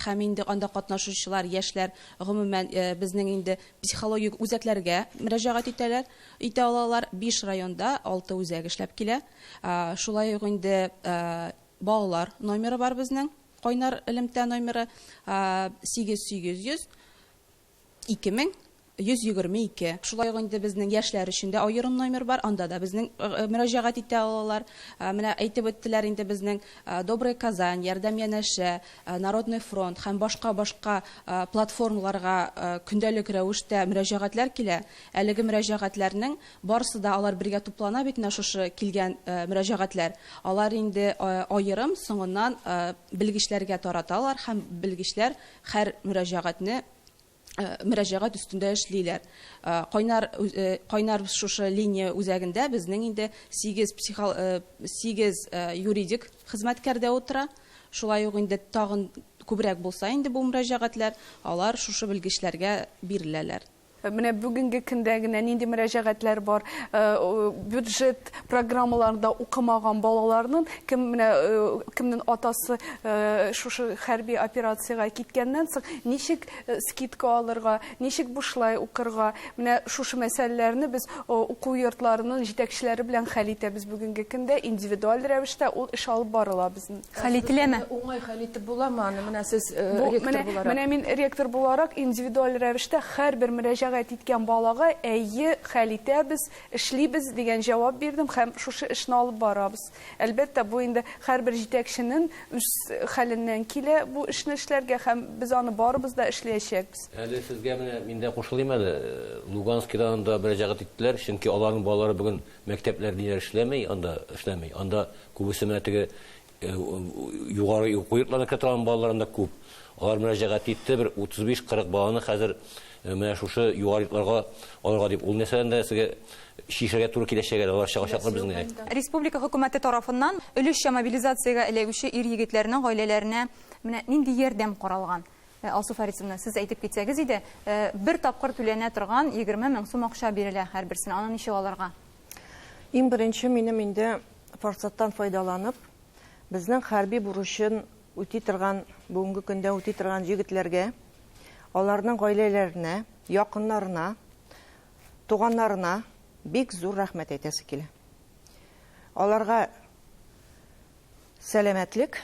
һәм инде анда катнашучылар, яшьләр гомумән безнең инде психологик үзәкләргә мөрәҗәгать итәләр, итә алалар. 5 районда 6 үзәк эшләп килә. Шулай ук инде балалар номеры бар безнең. Кайнар элемтә номеры 8800 2122. Шулай ук инде безнең яшьләр өчен дә аерым номер бар, анда да безнең мөрәҗәгать итә алалар. Менә әйтеп үттеләр инде безнең Добрая Казань, Ярдәм янәшә, Народный фронт һәм башка-башка платформаларга көндәлек рәвештә мөрәҗәгатьләр килә. Әлеге мөрәҗәгатьләрнең барысы да алар бергә туплана бит менә шушы килгән мөрәҗәгатьләр. Алар инде аерым соңыннан белгечләргә тараталар һәм белгечләр һәр мөрәҗәгатьне Мөрәҗәгать өстендә эшлиләр. Кайнар кайнар шушы линия үзәгендә безнең инде 8 психо 8 юридик хезмәткәр дә утыра. Шулай ук инде тагын күбрәк булса инде бу мөрәҗәгатьләр, алар шушы белгечләргә биреләләр. Менә бүгенге көндә генә нинди мөрәҗәгатьләр бар? Бюджет программаларында укымаган балаларның, кем менә кемнең атасы шушы хәрби операциягә киткәннән соң, ничек скидка алырга, ничек бушлай укырга, менә шушы мәсьәләләрне без уку йортларының җитәкчеләре белән хәл итәбез бүгенге көндә, индивидуаль рәвештә ул эш алып барыла безнең. Хәл ителәме? Уңай хәл итеп буламы аны? Менә сез ректор буларак. Менә мин ректор буларак индивидуаль рәвештә һәрбер мөрәҗәгать иткән балага әйе, хәл итәбез, эшлибез дигән җавап бирдем һәм шушы эшне алып барабыз. Әлбәттә, бу инде һәрбер җитәкченең үз хәленнән килә бу эшне эшләргә һәм без аны барыбыз да эшләячәкбез. Әле сезгә менә мин дә кушылыйм әле. Луганскидан да мөрәҗәгать иттеләр, чөнки аларның балалары бүген мәктәпләр ниләр эшләми, анда эшләми. Анда күбесе менә теге югары уку йортларына керә торган балалар анда күп. Алар мөрәҗәгать итте, бер 35-40 баланы хәзер менә шушы югары йортларга алырга дип. Ул нәрсәдән дә сезгә чишәргә туры киләчәк әле, алар чыгачаклар безнең. Республика хөкүмәте тарафыннан өлешчә мобилизациягә эләгүче ир-егетләрнең гаиләләренә менә нинди ярдәм каралган? Алсу Фарисовна, сез әйтеп китсәгез иде, бер тапкыр түләнә торган 20 мең сум акча бирелә һәрберсенә. Аны ничек алырга? Иң беренче минем инде форсаттан файдаланып, безнең хәрби бурычын үти торган, бүгенге көндә үти торган җегетләргә, аларның гаиләләренә, якыннарына, туганнарына бик зур рәхмәт әйтәсе килә. Аларга сәламәтлек,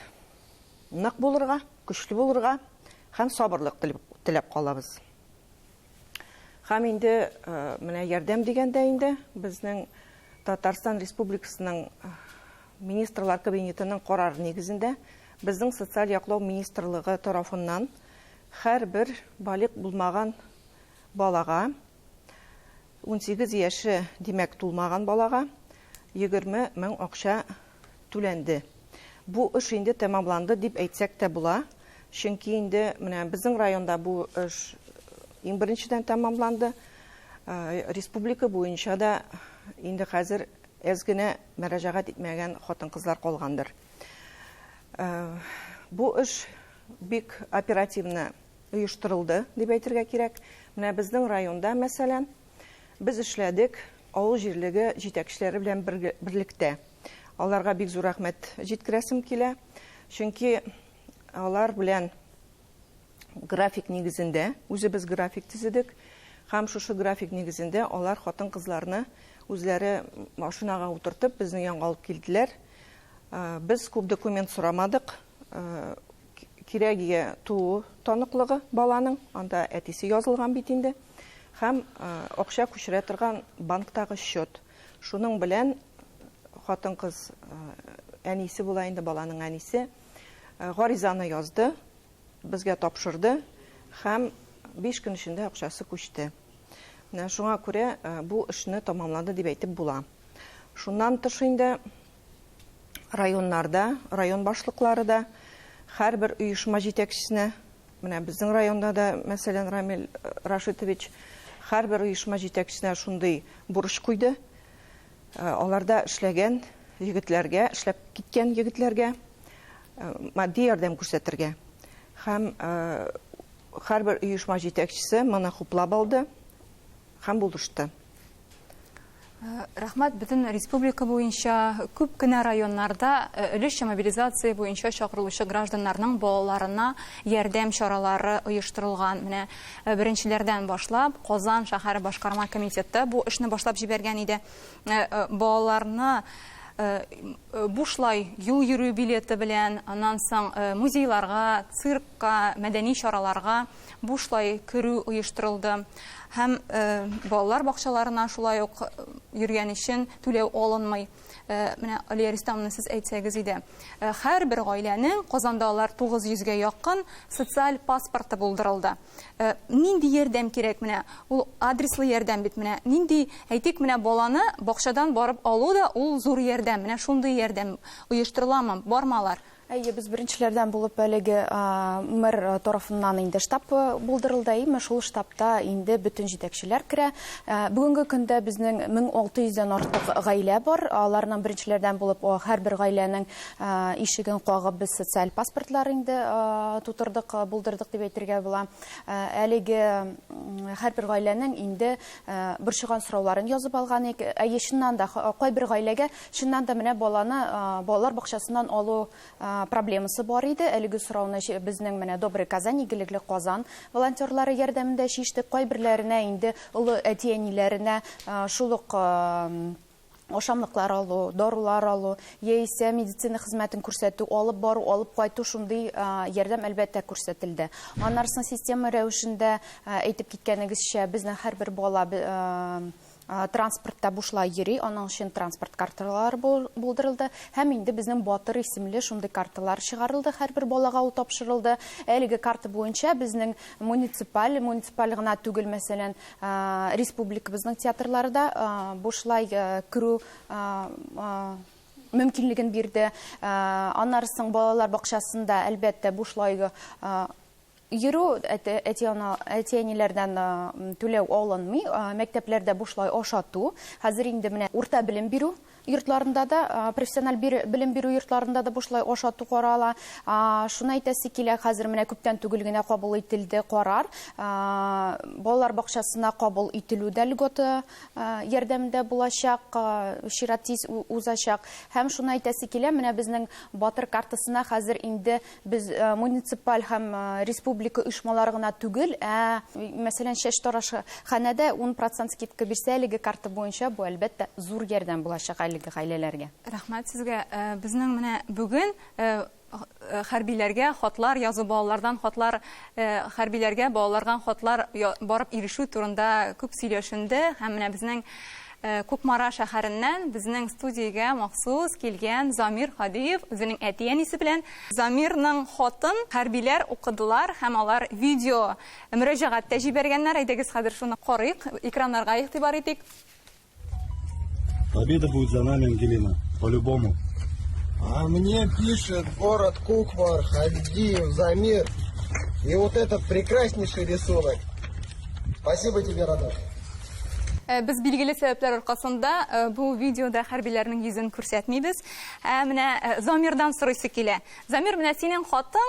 нык булырга, көчле булырга һәм сабырлык теләп калабыз. Һәм инде менә ярдәм дигәндә инде безнең Татарстан Республикасының Министрлар Кабинетының карары нигезендә безнең социаль яклау министрлыгы тарафыннан һәрбер балигъ булмаган балага 18 яше, димәк, тулмаган балага 20 мең акча түләнде. Бу эш инде тәмамланды дип әйтсәк тә була, чөнки инде менә безнең районда бу эш иң беренчедән тәмамланды. Республика буенча да инде хәзер әз генә мөрәҗәгать итмәгән хатын-кызлар калгандыр. Бу эш бик оперативно оештырылды дип әйтергә кирәк. Менә безнең районда, мәсәлән, без эшләдек авыл җирлеге җитәкчеләре белән берлектә. Аларга бик зур рәхмәт җиткерәсем килә, чөнки алар белән график нигезендә, үзебез график төзедек, һәм шушы график нигезендә алар хатын-кызларны үзләре машинага утыртып безнең янга алып килделәр. Без күп документ сорамадык. Кирәгие туу таныклыгы баланың, анда әтисе язылган бит инде, һәм акча күчерә торган банктагы счет. Шуның белән хатын-кыз әнисе була инде, баланың әнисе, гаризаны язды, безгә тапшырды һәм 5 көн эчендә акчасы күчте. Менә шуңа күрә бу эшне тамамлады дип әйтеп була. Шуннан тыш инде районнарда, район башлыклары да һәрбер оешма җитәкчесенә, менә безнең районда да, мәсәлән, Рамил Рашитович һәрбер оешма җитәкчесенә шундый бурыч куйды. Аларда эшләгән егетләргә, эшләп киткән егетләргә матди ярдәм күрсәтергә. Һәм һәрбер оешма җитәкчесе моны хуплап алды һәм булышты. Рәхмәт, бөтен республика буенча күп кенә районнарда өлешчә мобилизация буенча чакырылучы гражданнарның балаларына ярдәм чаралары оештырылган. Менә беренчеләрдән башлап Казан шәһәре башкарма комитеты бу эшне башлап җибәргән иде. Балаларны бушлай юл йөрү билеты белән, аннан соң музейларга, циркка, мәдәни чараларга бушлай керү оештырылды. Һәм балалар бакчаларына шулай ук йөргән өчен түләү алынмый. Менә Алия Рөстәмовна, сез әйтсәгез иде. Һәрбер гаиләнең Казанда алар 900-гә якын социаль паспорты булдырылды. Нинди ярдәм кирәк менә? Ул адреслы ярдәм бит менә. Нинди, әйтик, менә баланы бакчадан барып алу да ул зур ярдәм. Менә шундый ярдәм оештырыламы? Бармы алар? Әйе, без беренчеләрдән булып әлеге мэр тарафыннан инде штаб булдырылды, әйеме? Шул штабта инде бөтен җитәкчеләр керә. Бүгенге көндә безнең 1600 дән артык гаилә бар. Аларның беренчеләрдән булып һәрбер гаиләнең ишеген кагып без социаль паспортлар инде тутырдык, булдырдык дип әйтергә була. Әлеге һәрбер гаиләнең инде борчыган сорауларын язып алган идек. Әйе, чыннан да кайбер гаиләгә чыннан да менә баланы балалар бакчасыннан алу проблемасы бар иде. Әлеге сорауны безнең менә Добрый Казань, игелекле Казан волонтерлары ярдәмендә чиштек. Кайберләренә инде олы әти-әниләренә шул ук ашамлыклар алу, дарулар алу, яисә медицина хезмәтен күрсәтү, алып бару, алып кайту шундый ярдәм әлбәттә күрсәтелде. Аннары система рәвешендә әйтеп киткәнегезчә, безнең һәрбер бала транспортта бушлай йөри, аның өчен транспорт карталары булдырылды һәм инде безнең Батыр исемле шундый карталар чыгарылды, һәрбер балага ул тапшырылды. Әлеге карта буенча безнең муниципаль, муниципаль гына түгел, мәсәлән, республикабызның театрлары да бушлай керү мөмкинлеген бирде. Аннары соң балалар бакчасында әлбәттә бушлай йөрү, әти-әниләрдән түләү алынмый, мәктәпләрдә бушлай ашату. Хәзер инде менә урта белем бирү йортларында да, профессиональ белем бирү йортларында да бушлай ашату карала. Шуны әйтәсе килә, хәзер менә күптән түгел генә кабул ителде карар. Балалар бакчасына кабул ителү дә льгота ярдәмендә булачак, чират тиз узачак. Һәм шуны әйтәсе килә, менә безнең Батыр картасына хәзер инде без муниципаль һәм республика оешмалары гына түгел, ә мәсәлән, чәч тарашханәдә 10% скидка бирсә, әлеге карта буенча бу әлбәттә зур ярдәм булачак әлеге гаиләләргә. Рәхмәт сезгә. Безнең менә бүген хәрбиләргә хатлар язу, балалардан хатлар, хәрбиләргә балалардан хатлар барып ирешү турында күп сөйләшенде һәм менә безнең Кукмара шәһәреннән безнең студиягә махсус килгән Замир Һадиев үзенең әти-әнисе белән. Замирның хатын хәрбиләр укыдылар һәм алар видео мөрәҗәгать тә җибәргәннәр. Әйдәгез хәзер шуны карыйк, экраннарга игътибар итик. Победа будет за нами, Ангелина, по-любому. А мне пишет город Кукмар, Хадиев, Замир. И вот этот прекраснейший рисунок. Спасибо тебе, родной. Без билгеле сәбәпләр аркасында бу видеода хәрбиләрнең йөзен күрсәтмибез. Менә Замирдан сорыйсы килә. Замир, менә синең хатың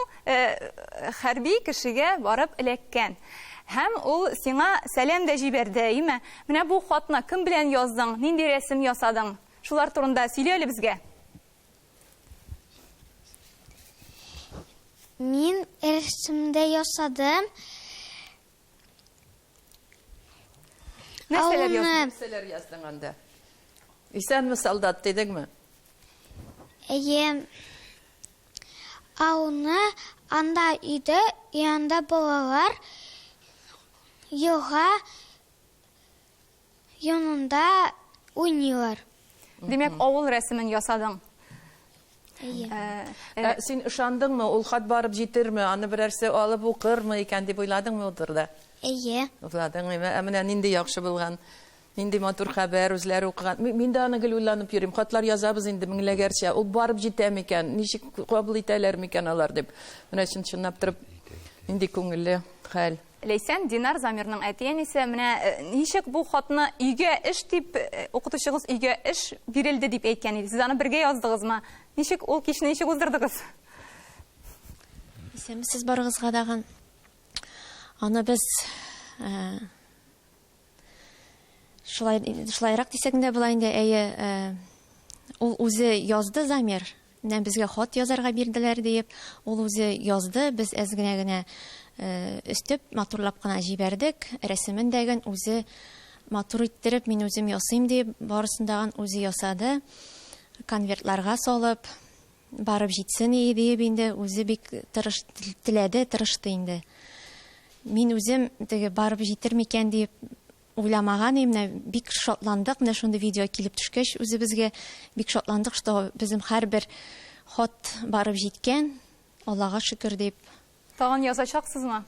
хәрби кешегә барып эләккән. Һәм ул сиңа сәлам дә җибәрде, әйеме? Менә бу хатны кем белән яздың, нинди рәсем ясадың? Шулар турында сөйлә әле безгә. Мин рәсемдә ясадым. Нәрсәләр яздың? Нәрсәләр яздың анда? Исәнме, солдат, дидеңме? Әйе. Ауны анда өйдә, янда балалар елга янында уйныйлар. Димәк, авыл рәсемен ясадың. Әйе. Син ышандыңмы, ул хат барып җитерме, аны берәрсе алып укырмы икән дип уйладыңмы ул турыда? Әйе. Уйладыңмы? Ә менә нинди яхшы булган, нинди матур хәбәр үзләре укыган. Мин дә аны гел уйланып йөрим. Хатлар язабыз инде меңләгәрчә. Ул барып җитә микән? Ничек кабул итәләр микән алар дип. Менә чын-чынлап торып нинди күңелле хәл. Ләйсән, Динар, Замирның әти-әнисе, менә ничек бу хатны өйгә эш дип, укытучыгыз өйгә эш бирелде дип әйткән иде. Сез аны бергә яздыгызмы? Ничек ул кичне ничек уздырдыгыз? Исәнмесез барыгызга дагы. Аны без шулай, шулайрак дисәк дә була инде. Әйе, ул үзе язды Замир. Менә безгә хат язарга бирделәр диеп, ул үзе язды, без әз генә генә өстеп, матурлап кына җибәрдек. Рәсемен дә үзе матур иттереп, мин үзем ясыйм дип, барысын да үзе ясады. Конвертларга салып, барып җитсен диеп инде үзе бик тырыш, теләде, тырышты инде. Мин үзем теге барып җитер микән дип уйламаган идем, менә бик шатландык, менә шундый видео килеп төшкәч үзебезгә бик шатландык, что безнең һәрбер хат барып җиткән, Аллага шөкер дип. Тагын язачаксызмы?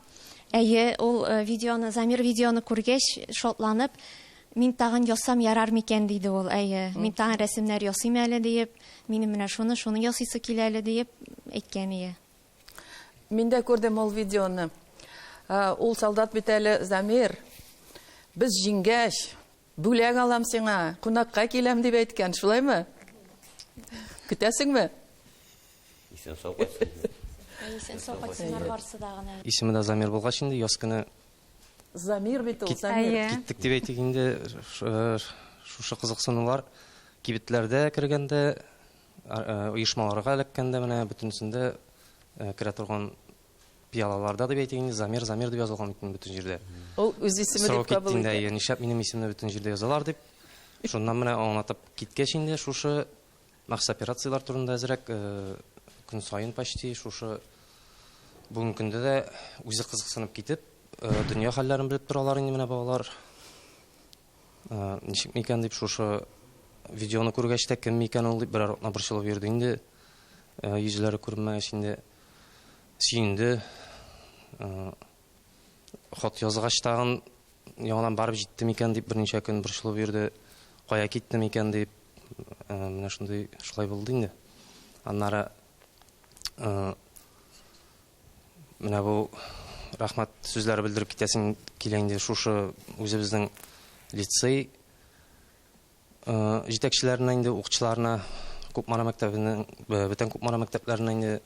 Әйе, ул видеоны, Замир видеоны күргәч, шатланып, Мин тагын язсам ярар микән, диде ул. Әйе, мин тагын рәсемнәр ясыйм әле, диеп, минем менә шуны, шуны ясыйсы килә әле, диеп әйткән ие. Мин дә күрдем ул видеоны. Ул солдат бит әле, Замир, без җиңгәч, бүләк алам сиңа, кунакка киләм дип әйткән, шулаймы? Көтәсеңме? Исән сау кайтсын. Исән сау кайтсыннар барысы да гына. Исеме дә Замир булгач инде, яз көне Замир бит ул, Замир. Киттек дип әйтик инде, шушы кызыксынулар кибетләрдә кергәндә, оешмаларга эләккәндә менә бөтенесендә керә торган пиалаларда дип әйтик инде, Замир, Замир дип язылган бит бөтен җирдә. Ул үз исеме дип кабул итә. Нишләп минем исемне бөтен җирдә язалар дип. Шуннан менә аңлатып киткәч инде шушы махсус операцияләр турында әзрәк көн саен почти шушы бүгенге көндә дә үзе кызыксынып китеп, дөнья хәлләрен белеп торалар инде менә балалар. Ничек микән дип шушы видеоны күргәч тә кем микән ул дип берәр атна борчылып йөрде инде. Йөзләре күренмәгәч инде сөенде. Хат язгач тагын яңадан барып җитте микән дип берничә көн борчылып йөрде. Кая китте микән дип. Менә шундый шулай булды инде. Аннары менә бу рәхмәт сүзләре белдереп китәсем килә инде шушы үзебезнең лицей җитәкчеләренә инде укытучыларына Кукмара мәктәбенең бөтен Кукмара мәктәпләренә инде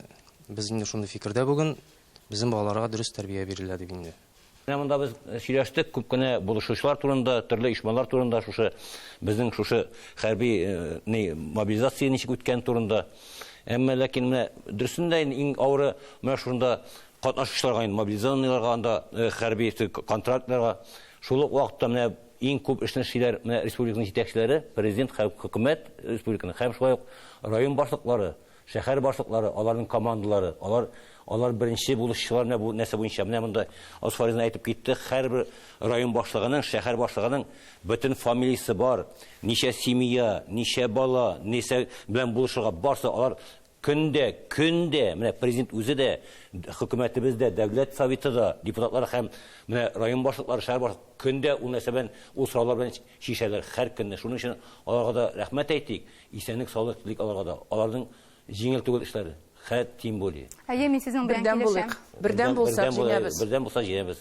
без инде шундый фикердә бүген безнең балаларга дөрес тәрбия бирелә дип инде. Менә монда без сөйләштек күп кенә булышучылар турында, төрле оешмалар турында, шушы безнең шушы хәрби ни мобилизация ничек үткән турында. Әмма ләкин менә дөресендә инде иң авыры менә шунда катнашучыларга инде мобилизованныйларга анда хәрби контрактларга. Шул ук вакытта менә иң күп эшне эшлиләр менә республиканың җитәкчеләре, президент һәм хөкүмәт республиканың һәм шулай ук район башлыклары, Шәһәр башлыклары, аларның командалары, алар, алар беренче булышчылар менә бу нәрсә буенча. Менә монда Алсу Фаризовна әйтеп китте, һәрбер район башлыгының, шәһәр башлыгының бөтен фамилиясе бар, ничә семья, ничә бала, нәрсә белән булышырга, барсы алар көндә, көндә, менә президент үзе дә, хөкүмәтебез дә, дәүләт советы да, депутатлар һәм менә район башлыклары, шәһәр башлыклары көндә ул нәрсә белән, ул сораулар белән чишәләр һәр көнне. Шуның өчен аларга да рәхмәт әйтик. Исәнлек, саулык телик аларга да. Аларның җиңел түгел эшләре. Хә, тем более. Әйе, мин сезнең белән Бердәм килешәм. булыйк. Бердәм булсак, җиңәбез. Бердәм булсак, җиңәбез.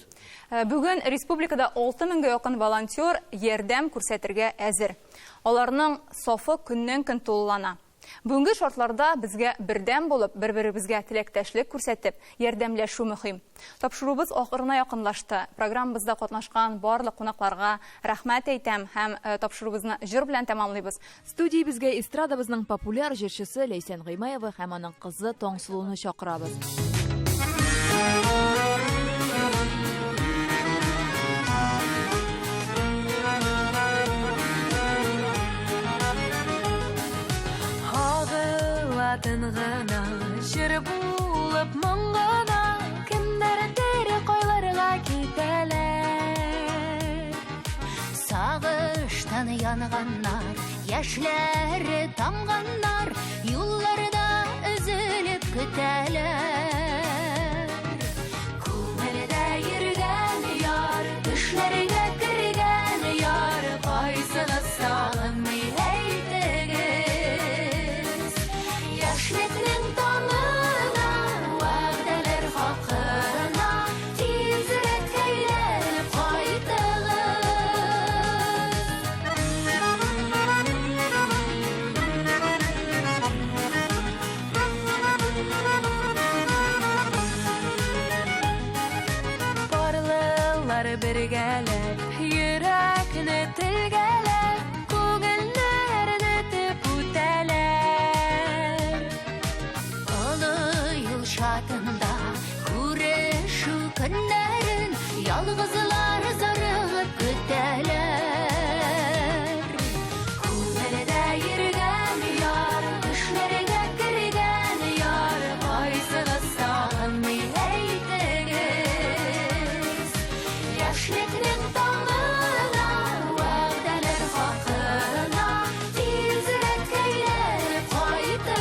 Бүген республикада 6 меңгә якын волонтер ярдәм күрсәтергә әзер. Аларның сафы көннән-көн тулылана. Бүгенге шартларда безгә бердәм булып, бер-беребезгә теләктәшлек күрсәтеп, ярдәмләшү мөһим. Тапшыруыбыз ахырына якынлашты. Программабызда катнашкан барлык кунакларга рәхмәт әйтәм һәм тапшыруыбызны җыр белән тәмамлыйбыз. Студиябезгә эстрадабызның популяр җырчысы Ләйсән Гыймаева һәм аның кызы Таңсылуны чакырабыз. Агыла тын гына, җыр булып моң гына, кемнәр тере кайларга китәләр. Сагыштан янганнар, яшьләре тамганнар, юлларда өзелеп көтәләр. Күңелдә йөргән яр, төшләргә кергән яр, кайсыгыз сагынмый әйтегез. Яшьлекнең таңына, вәгъдәләр хакына, тизрәк әйләнеп кайтыгыз. Парлылар бергәләп, йөрәкне телгәләп, күңелне әрнетеп үтәләр. Олы юл чатында күрешү көннәрен ялгызлар зарыгып көтәләр. Күңелдә йөргән яр, төшләргә кергән яр, кайсыгыз сагынмый әйтегез. Яшьлекнең таңына, вәгъдәләр хакына, тизрәк әйләнеп кайтыгыз.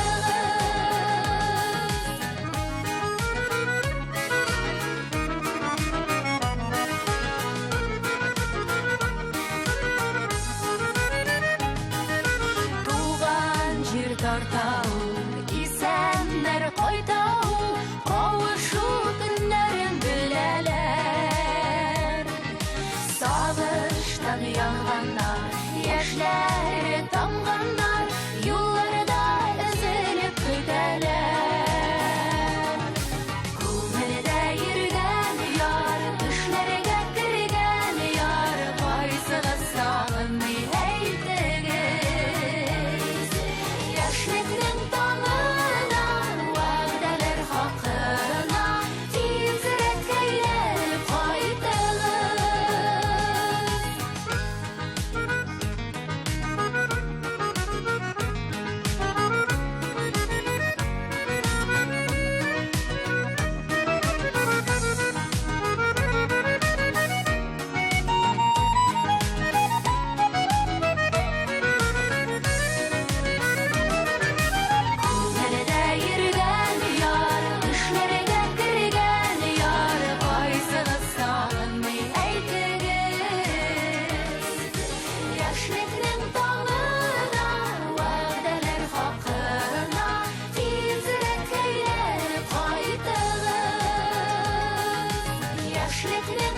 Яшьлекнең.